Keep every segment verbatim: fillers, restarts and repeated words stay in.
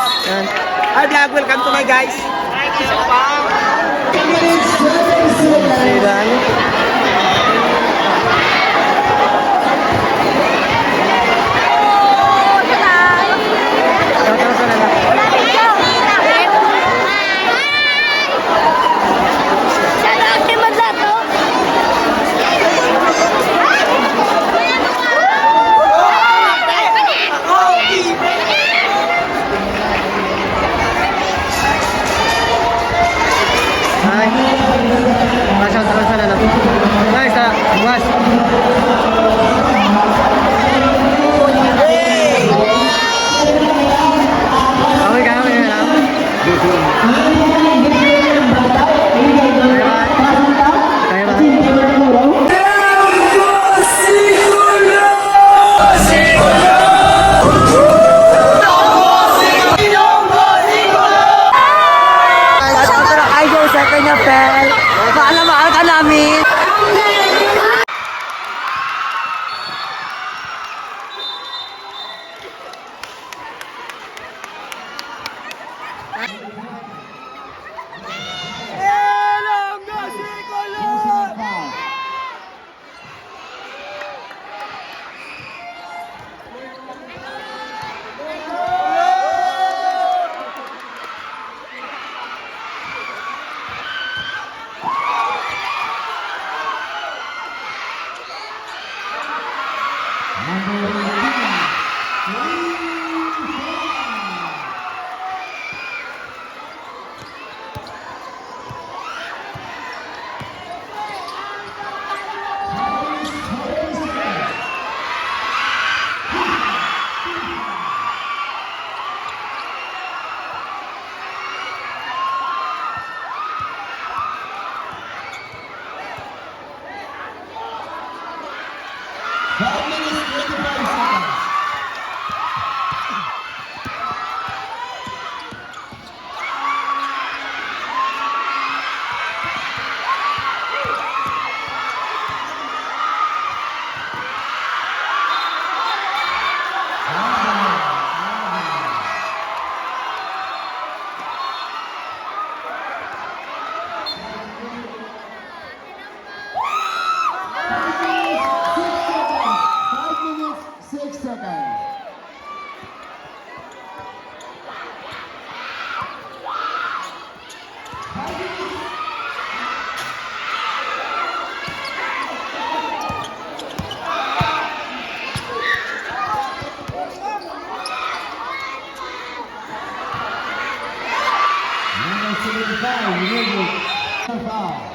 Yan. Hi vlog, welcome to my guys. Sidan. Shout out sa nila. Shout out kay Madlato. Ay. Masya, masya na lang. Nice, ah. Bukas. Okay ka, okay ka lang? Kaya ba? Kaya ba? Ay, sa mga idol, sa kanya, Pel. Mahal na mahal ka namin. Five minutes, twenty-five seconds. Five minutes, six seconds. Number seventy-five, Rodrigo. Foul.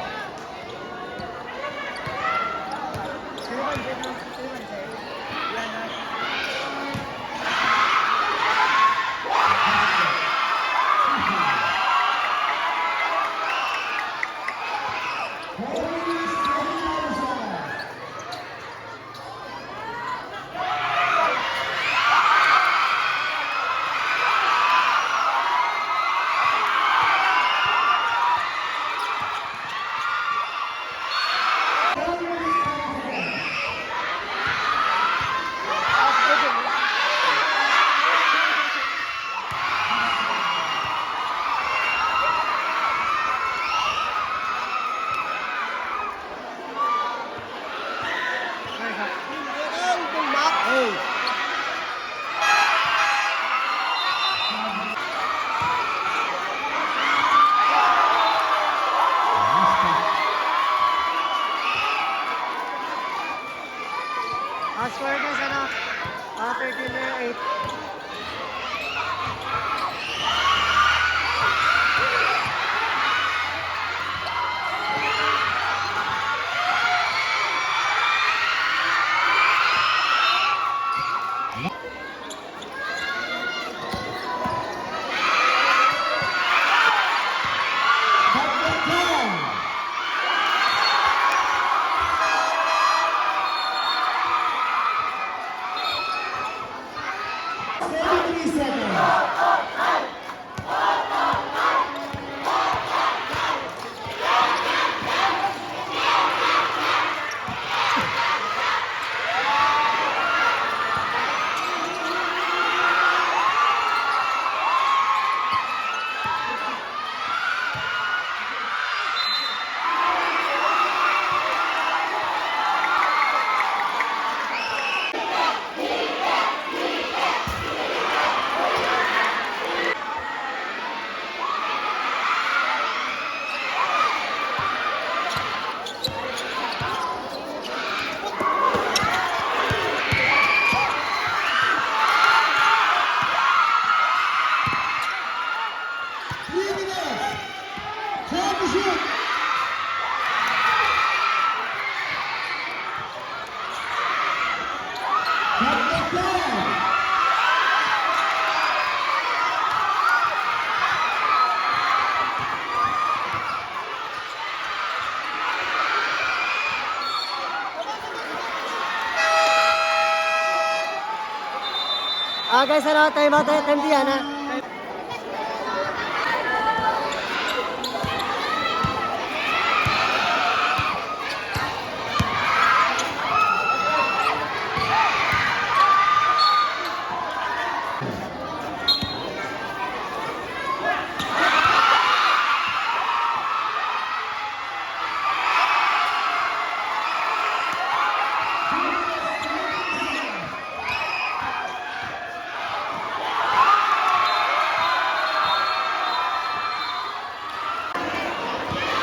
Ah, guys, ano, time out, time diyan, ha?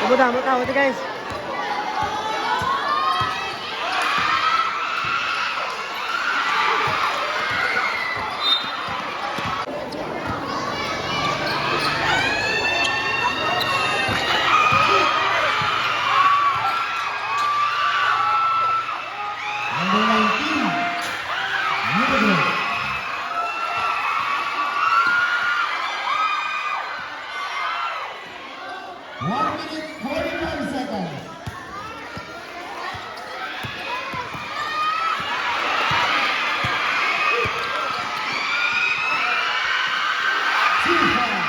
Kamuda mo tao, guys. Number nineteen, Negro. One minute, forty-five seconds. Two five.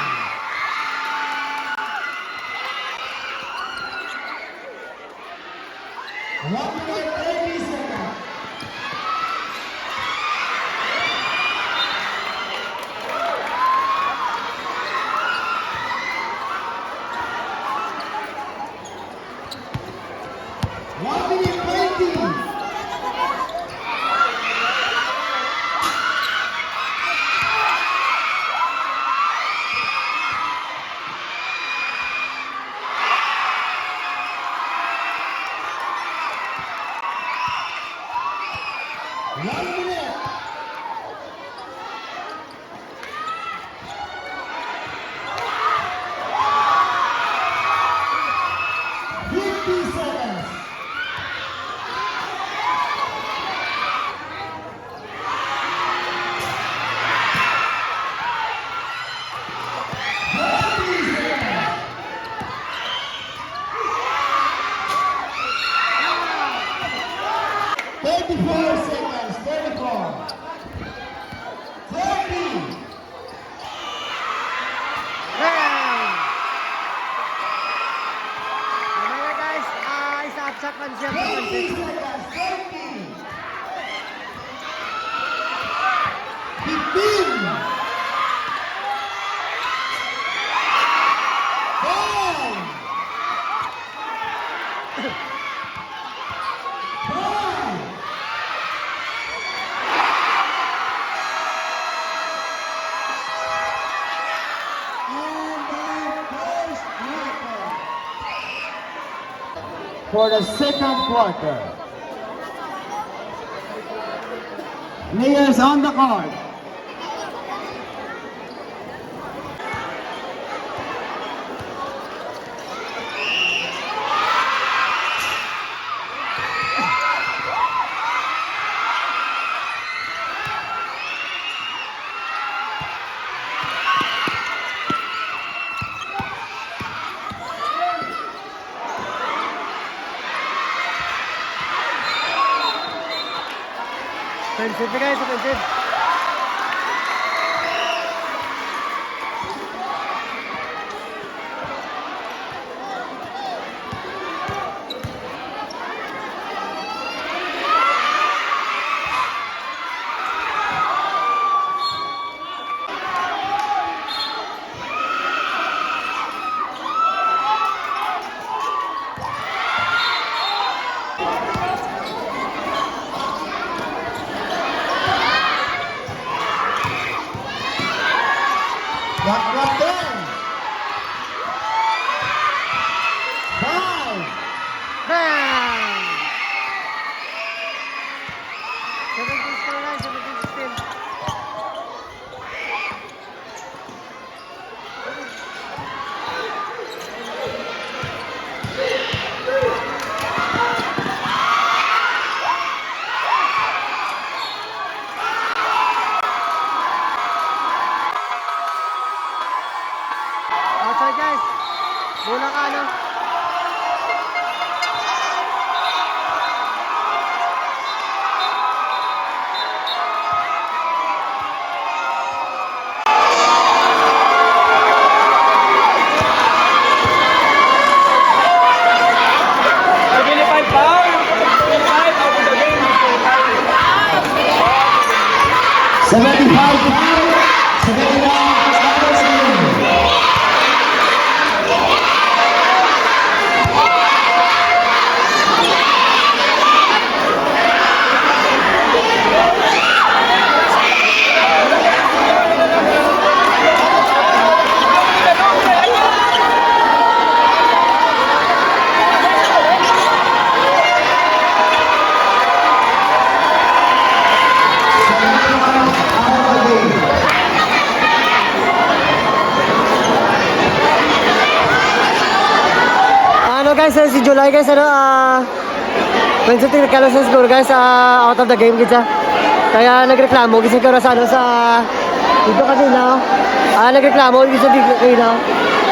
One minute, thirty seconds. One minute, twenty. One minute. Fifty seconds. Thirty-four seconds, thirty-four. Thirty. Bang! Ano na, guys? Ah, isa up sa concept. Thirty seconds, thirty. Fifteen. Five. Five. And the first knockout. For the second quarter. Players on the court. Offensive na, guys, offensive. What, what then? Five. Bang! Seventeen score line, seventeen sixteen. Bola ka, ano? Seventy-five foul. Seventy-five out of the game. Seventy-five foul. Seventy-five out of the game. Ano guys, si July guys, ano, ah, Medyo tinakalo sa siguro, guys, ah, out of the game gid siya. Kaya nagreklamo gid siya kay sa, ano, sa dito kanina, oh. Ah, nagreklamo gid siya dito kanina, oh.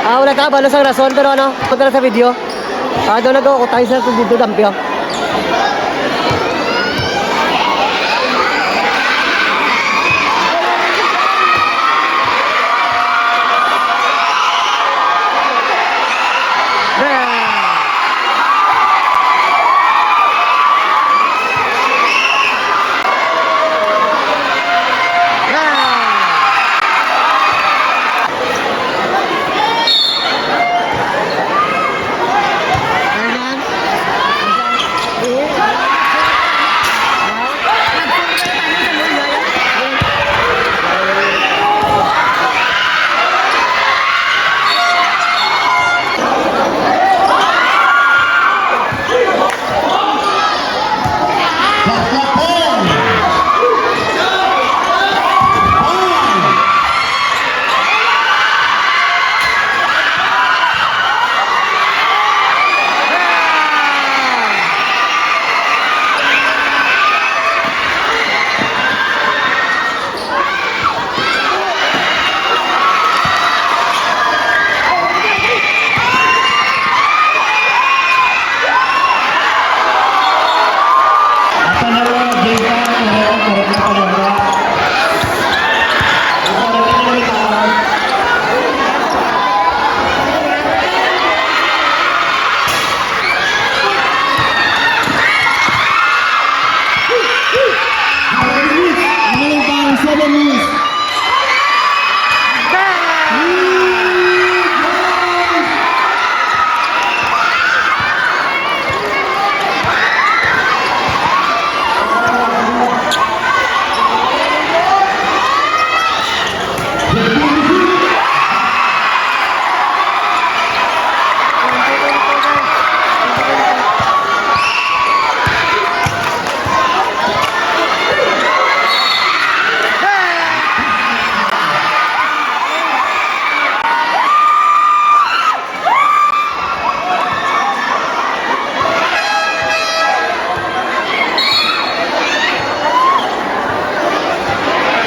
Ah, wala ta kabalo sang rason, pero, ano, punta na sa video. Ah, daw nag-uukotay siya dito, dampi, oh.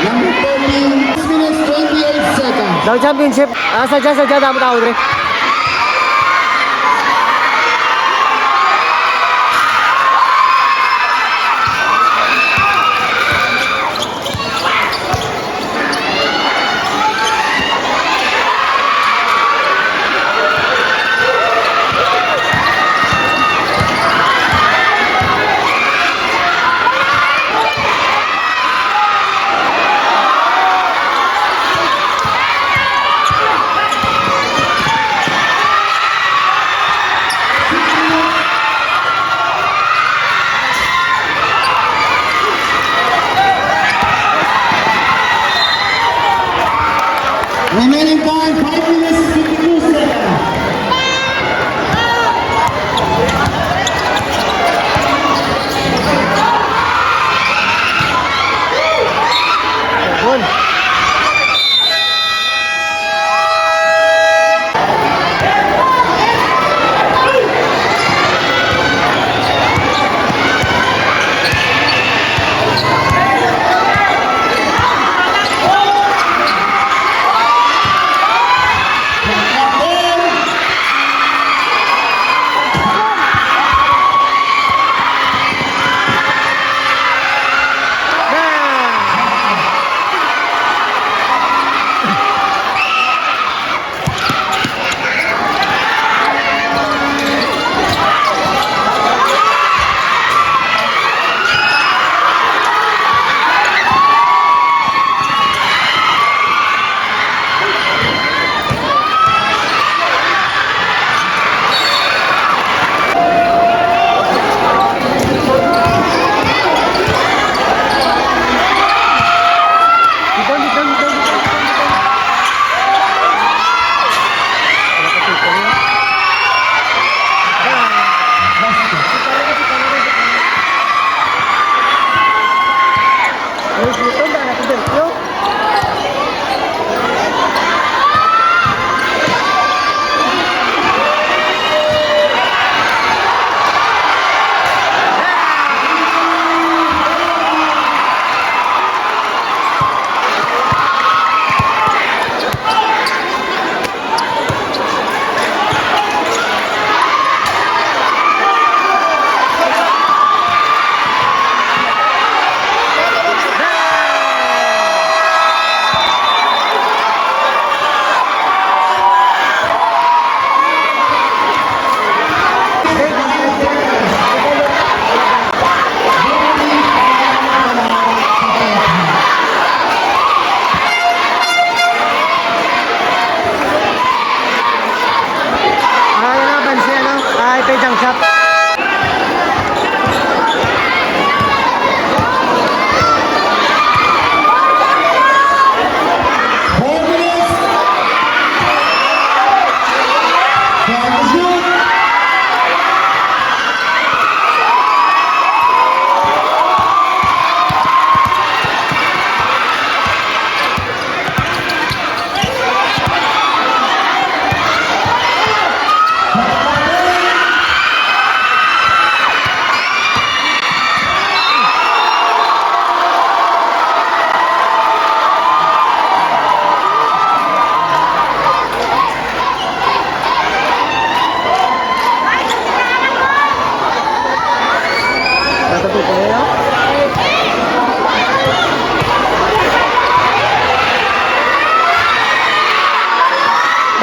Number thirteen, six minutes, twenty-eight seconds. Daw championship, ah, sadya, sadya, damo tao, dre. Remaining time, five minutes and fifty-two seconds.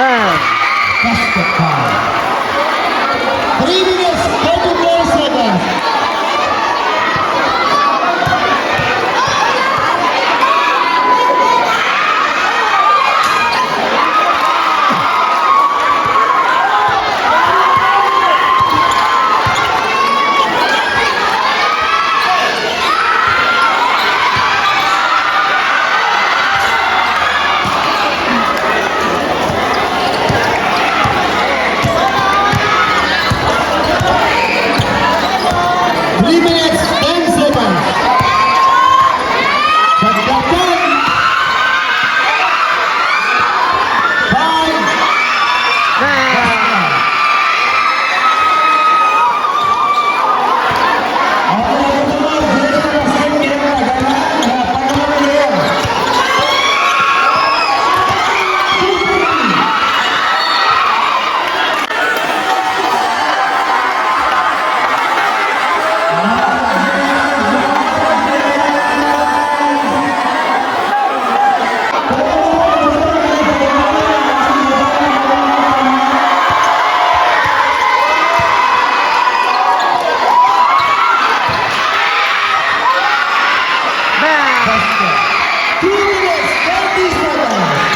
Basketball. Three minutes, thirty-four seconds. Three minutes, ten seconds. Shot clock done. Five. Two minutes, thirty seconds.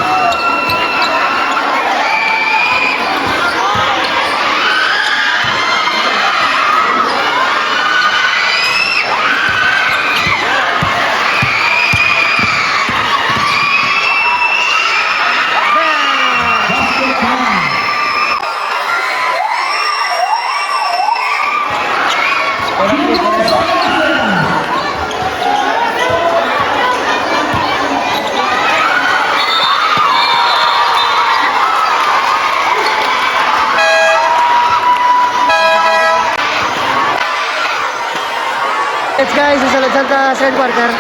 Let's guys, sa Santa third quarter.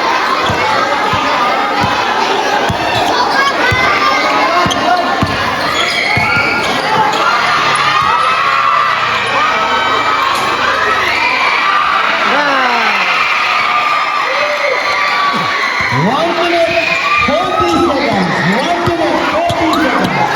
One minute, forty seconds. One minute, forty seconds.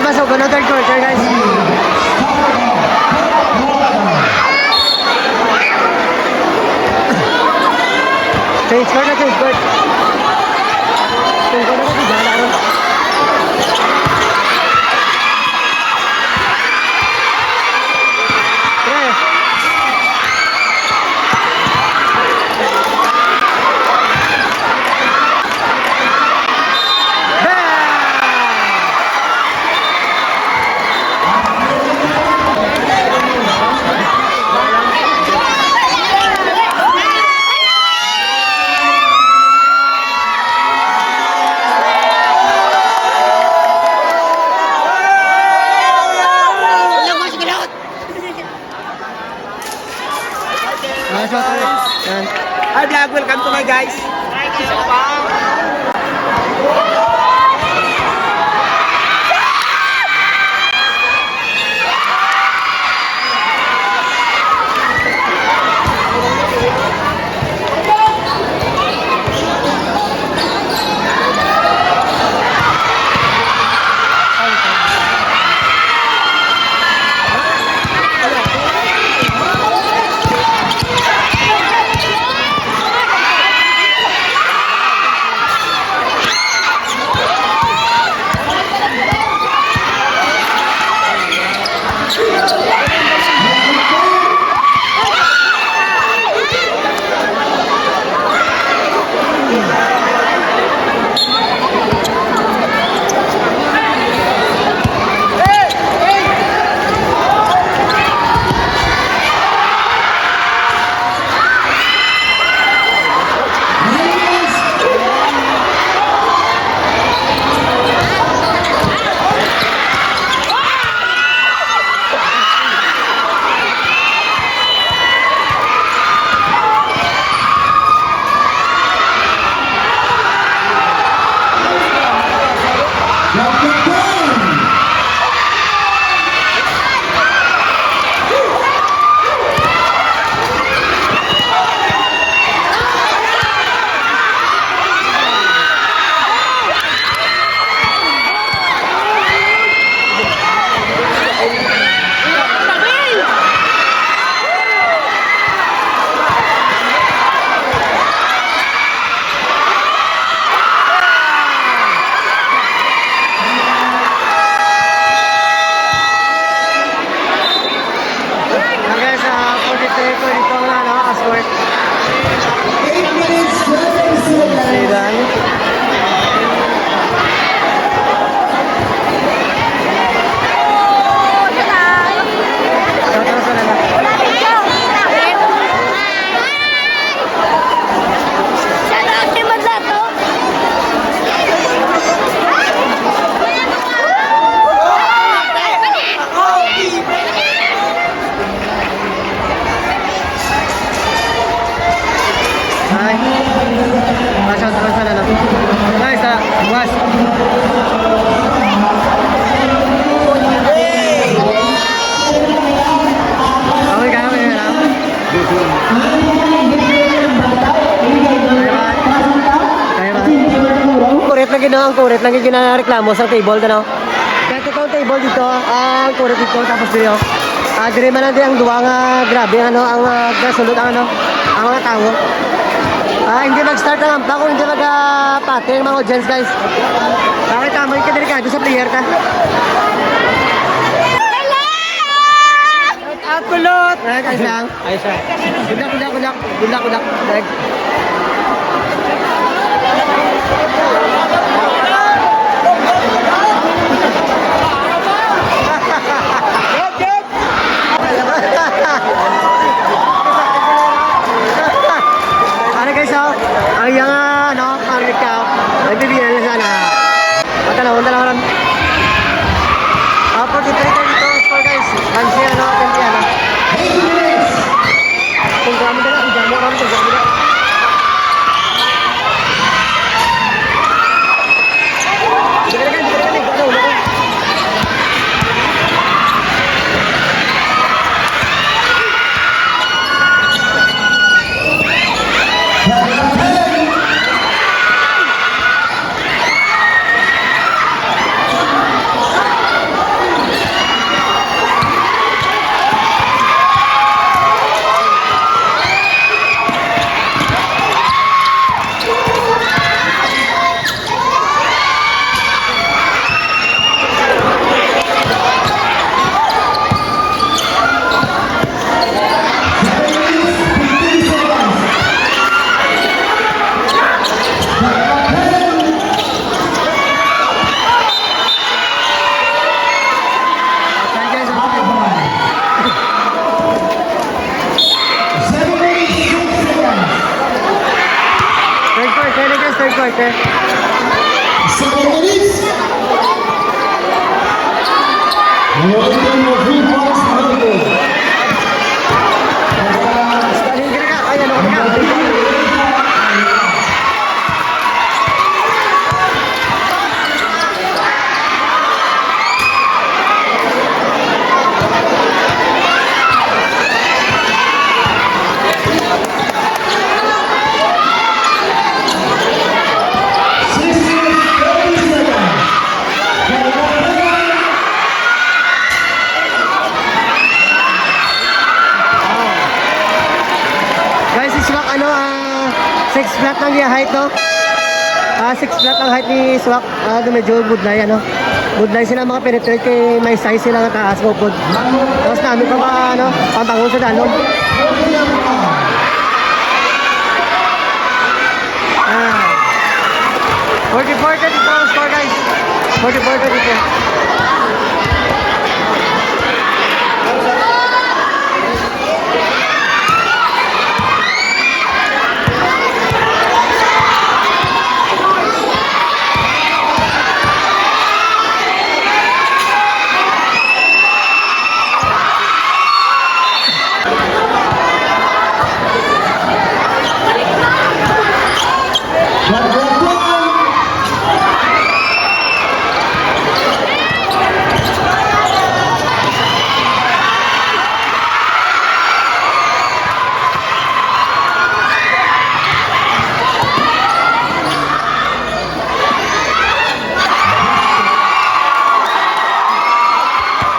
Pasok ko na third quarter, guys. Change court na, change court. Change court na, change court na. Pre. Hi, vlog. Welcome to my guys. Okay, sa forty-three, forty-four na, no? As for Eight minutes, seven seconds. Sidan. Shout out sa nila. Shout out kay Madlato. Ay. Pasok, pasok na lang. Ay, sa buwas. Okay, kaya, kaya lang. Kaya ba? Kurit lang gid, no? Ang kurit lang gid ginareklamo sa table, no? Dati ko ang table dito, ah, ang kurit dito, tapos diri, oh. Ah, diri man ang, ang duwa nga, grabe, ano, ang, ah, gasulod ang, ano, ang mga tawo. Ah, hindi mag-start ang ampa kung hindi mag, ah, pati ang mga audience, guys. Bakit tamo yung kadelikado sa player ta? At kulot! Ay, guys, lang. Ayos, sir. Good luck, good luck, good luck. Good luck, good luck. Thanks. Ano, guys, oh? Ang iyang, ah, ano, ang recap. Ang B B L sana. Ang tanong, ang tanong, ang tanong. Ah, forty-three thirty-two score, guys. Bansi, ano, twenty, ano. Kung kami na lang, kung kami na lang, kung kami na lang. Dali, dali, dali, dali. Ano, ano? Seven minutes. Welcome, everyone. Guys, si Swak, ano, ah, six flat lang niya height, no? Ah, six flat ang height ni Swak. Ah, do medyo budlay, ano? Budlay sila mga penetrate kay may size sila nga taas, upod. Tapos nami pa ba, ano, pambangon sa dalom. Ah. Forty-four thirty-two ang score, guys. Forty-four thirty-two.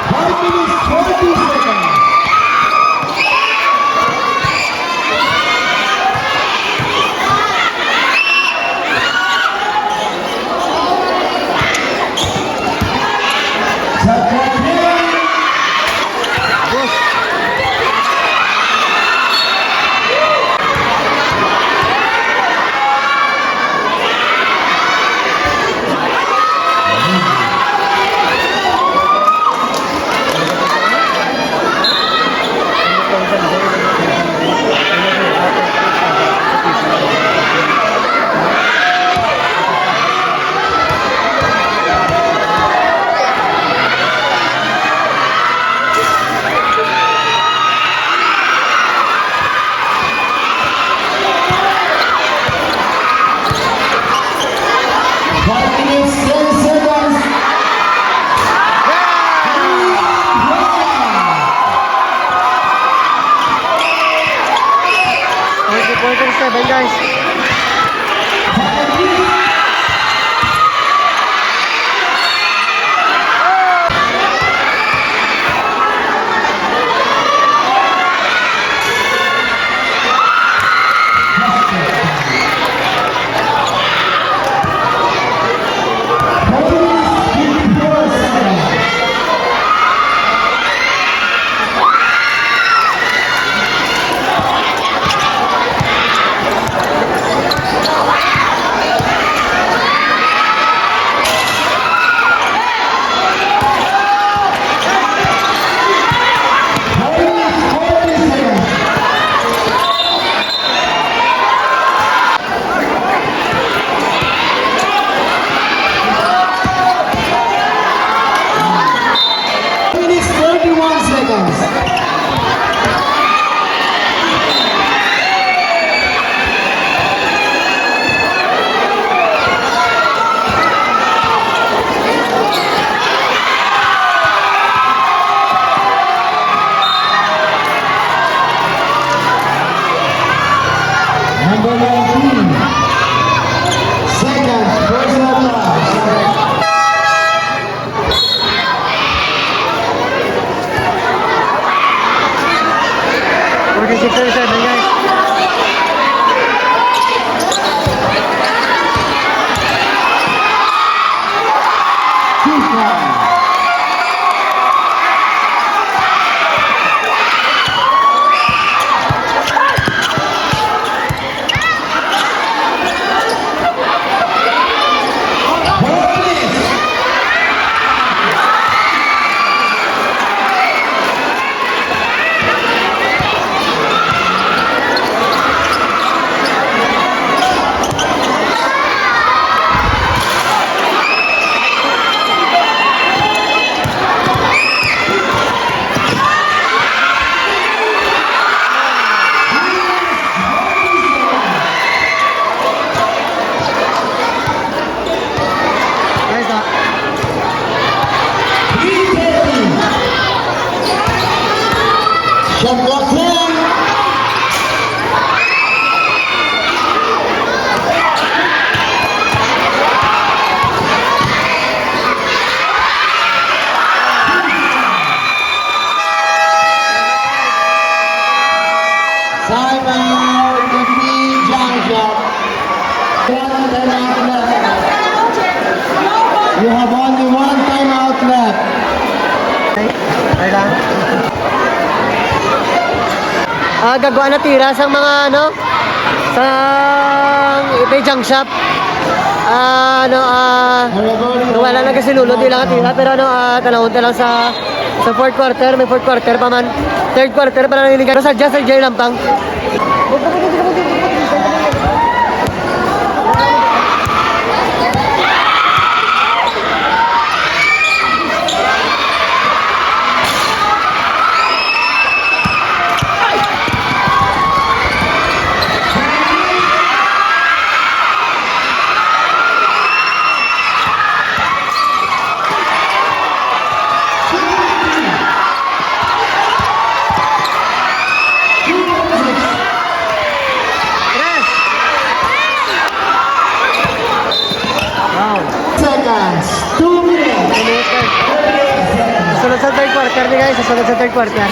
Five minutes, forty seconds. Sa Quadrilaw, Five minutes, ten seconds. Twenty-four thirty-seven, guys. Minutes, thirty-one seconds. Number nineteen. Second, personal foul. Forty-six thirty-seven, guys. Shot clock ten. Time out, the P J shot. One time out left. You have only one time out left. Okay lang. Ah, gagwa na tira sang mga, ano, sang may junk shop. Ah, ano, ah, wala na kasi lulod, di lang tira, pero ano, ah, tanawon ta lang sa, sa fourth quarter, may fourth quarter pa man. Third quarter pa lang, pero sa just, sa J Lampang. Wow. Seconds. Two minutes. Sunod sa third quarter ni guys, sunod sa third quarter.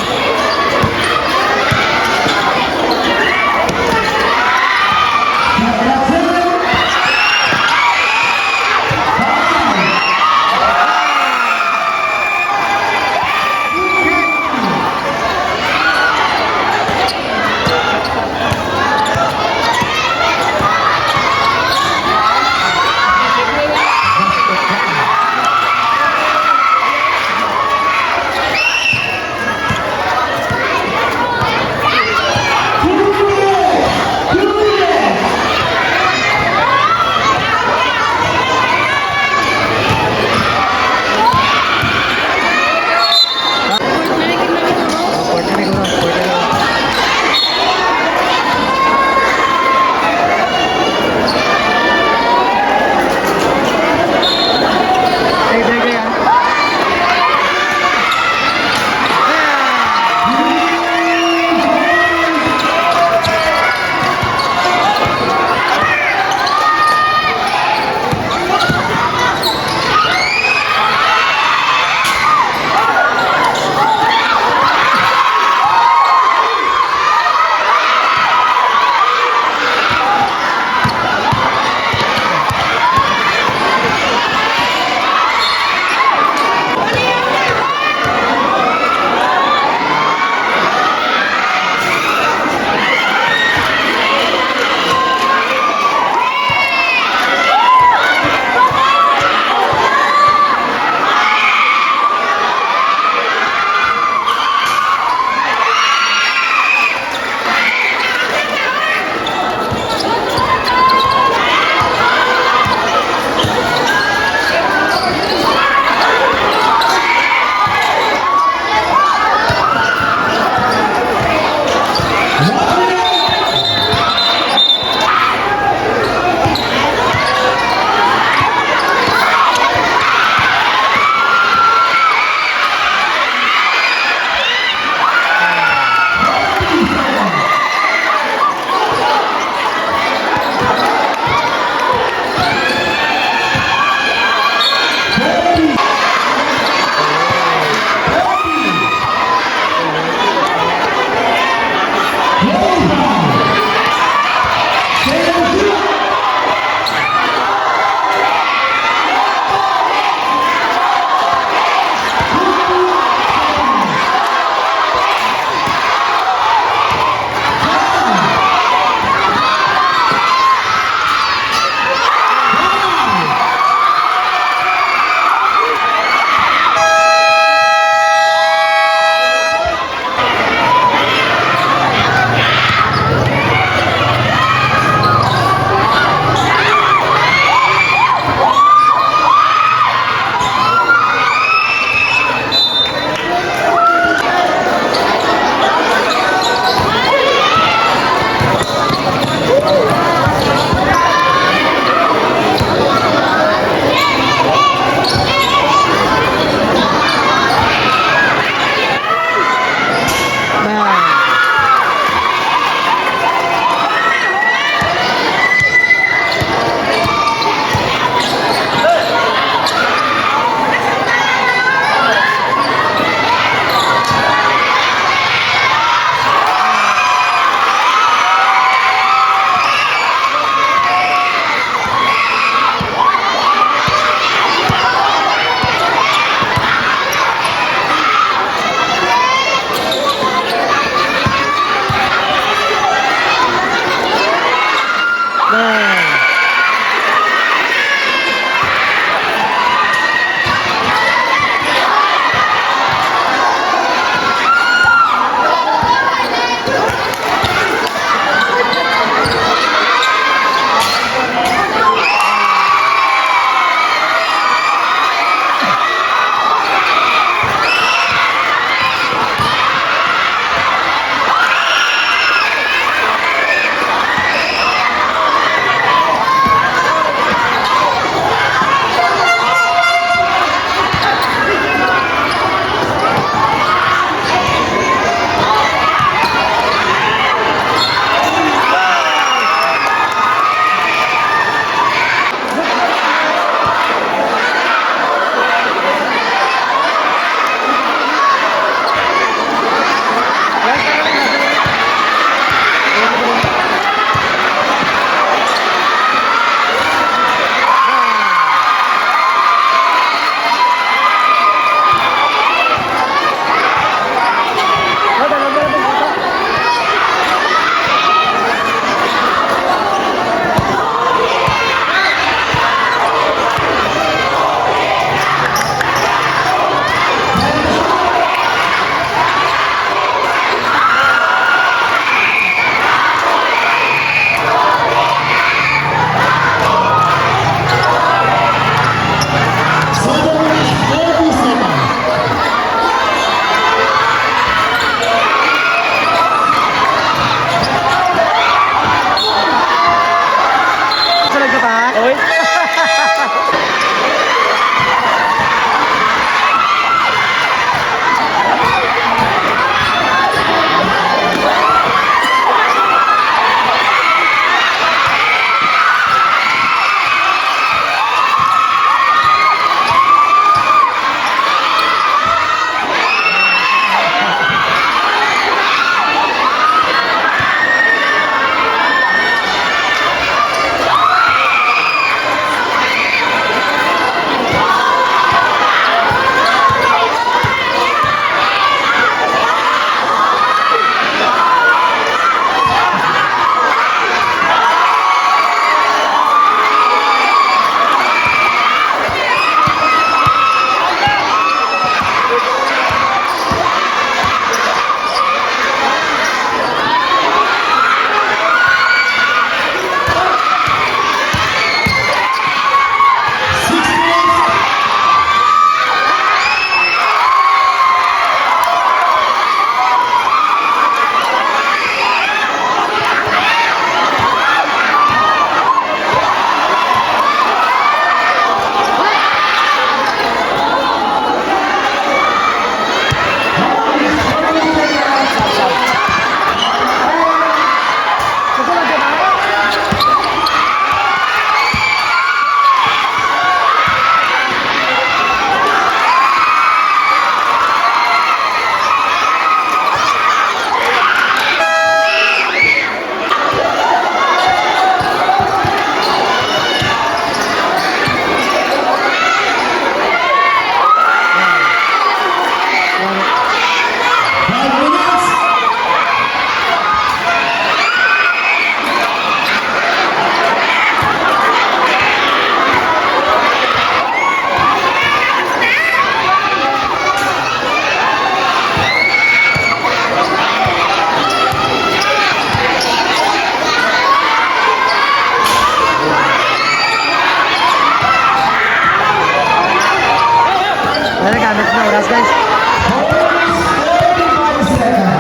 Gamit na oras, guys.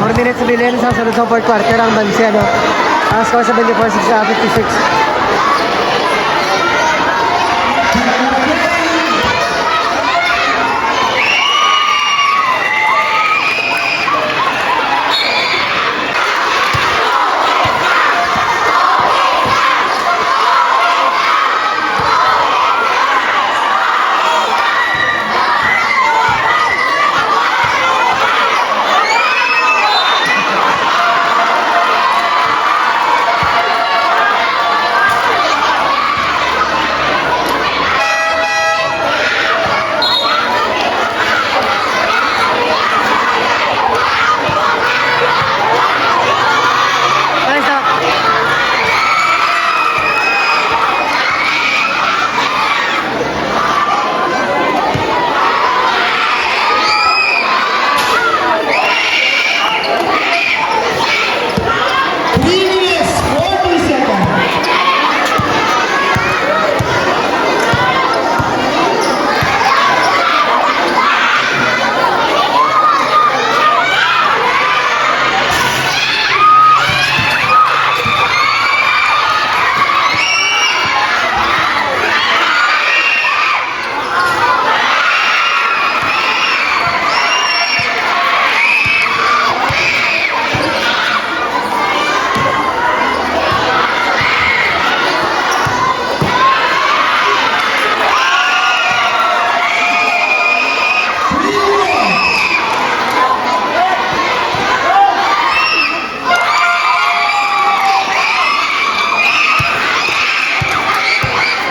Four minutes bilin sa sunod sa fourth quarter ang Valenciano. Ang score, seventy-four sixty-six. Three minutes, forty seconds.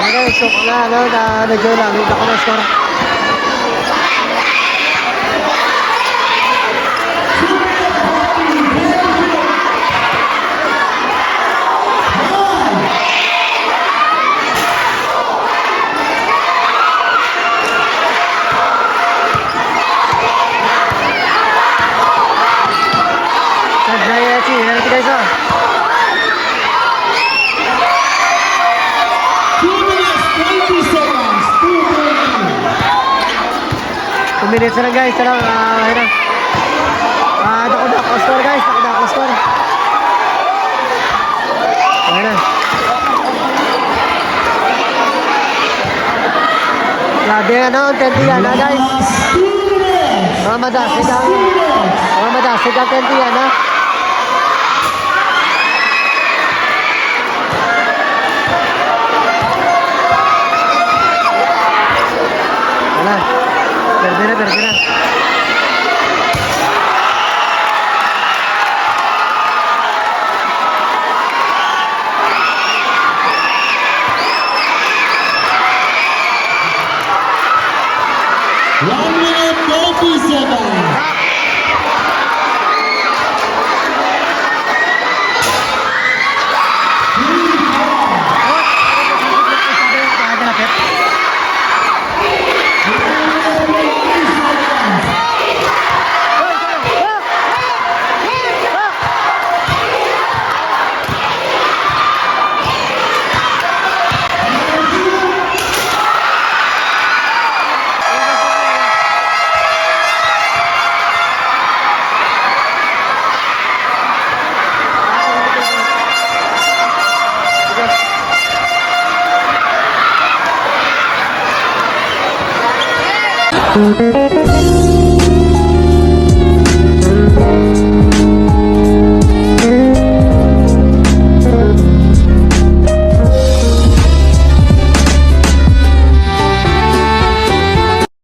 Okay, so na, ano, na, medyo lang, hindi ako na-score. Sa Jaya Chi, meron kita isa. Two minutes, twenty seconds, two twenty. Two minutes na lang, guys. Tara, ah, ayun na. Ah, dako-dako score, guys. Dako-dako score. Ayun na. Grabe, ano, ang twenty yan, ha, guys? Mga madasig ang, mga madasig ang twenty yan, ha? Wala. Perde na, perde na. One minute, thirty seconds.